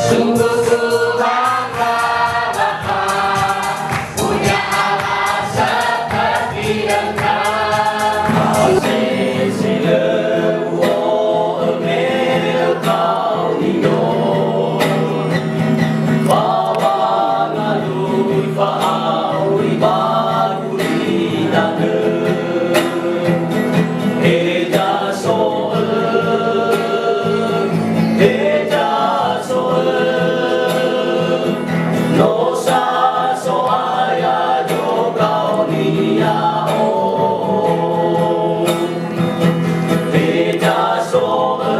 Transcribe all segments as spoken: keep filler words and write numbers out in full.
Sungguh ku bangga, Bapa, punya Allah seperti Engkau. Kasih si lö u'o'ö me lö kau nido. Ba wangalui fa'auri ba gulidanö. Heza so'ö, heza so'ö, no sa So'aya zogao ni'ao. Heza so'ö,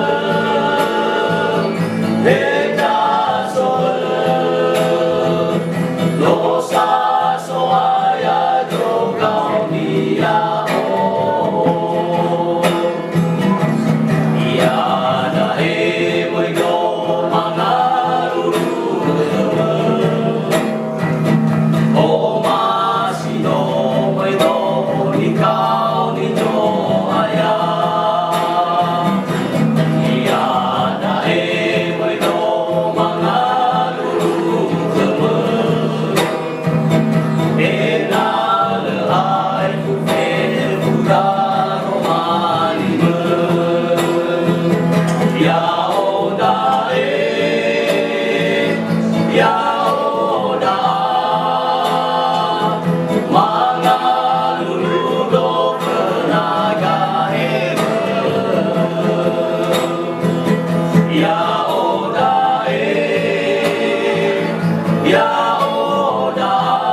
heza so'ö, no sa So'aya zogao ni'ao. Iada'e möi do mangalulu dödömö. Omasi do möi do nikaoni Zo'aya. Iada'e möi do mangalulu dödömö. Ena'ö aetu fefu daroma limö. Ya'o da'e, ya'o da'a, mangalulu do föna ga'ebö. Ya'o da'e, ya'o da'a,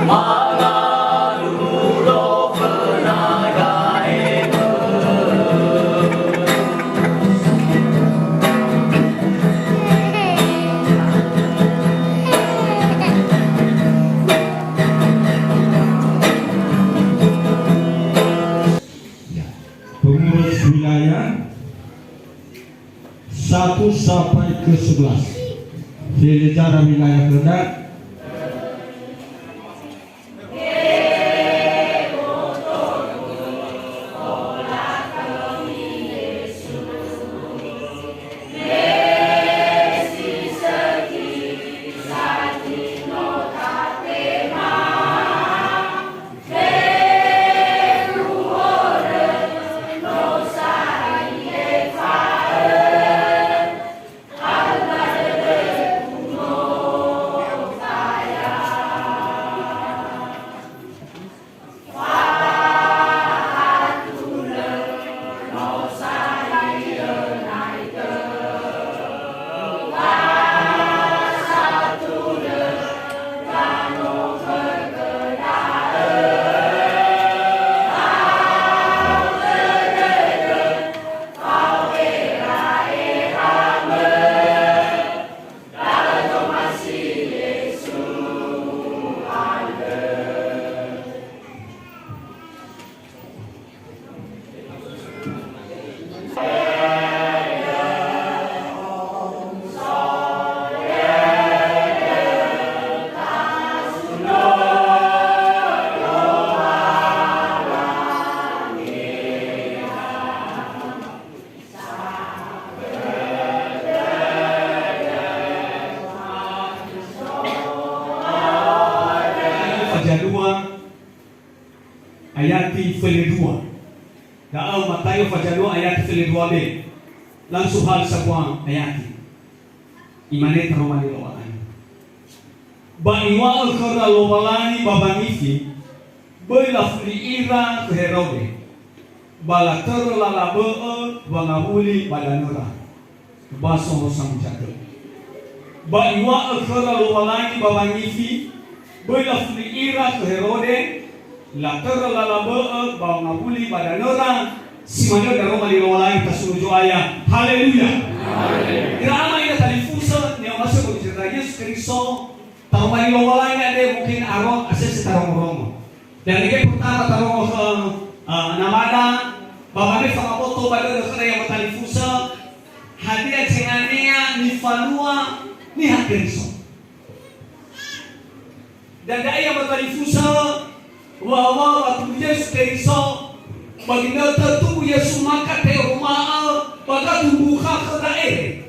mangalulu do föna ga'ebö. Ya. Pengurus wilayah satu sampai ke sebelas. Felezara wilayah Kedak. Fazalua ayati felendrua. Da'ö Matayo fazalua ayati felendrua be. Langsung hal sambua ayati. Imane taroma li Lowalangi. Ba iŵa'ö khöra Lowalangi ba wangifi, böi lafuli ira khö Herode, ba latörö lala bö'ö wangawuli ba danöra. Ba so no samujatö. Ba iŵa'ö khöra Lowalangi ba wangifi, böi lafuli ira khö Herode, latörö lala bö'ö ba wangawuli ba danöra, si manö daroma li Lowalangi tasuno Zo'aya. Haleluya. Haleluya. Ira ama ira talifusö, ni'omasi'ö khöda Yesu Keriso, taroma li Lowalangi andre mungkin aro asese tarongo-rongo. Dan nege pertama tarongo khö, eh, namada, ba mane fangaboto ba dödö khöda ia matalifusö, hadia zenganea nifalua Niha Keriso. Dan da'e ia matalifusö, wa, wa, wa tumbu Yesu Keriso, ba ginötö tumbu Yesu maka te'oroma'ö, ba gatumbukha khöda ehe.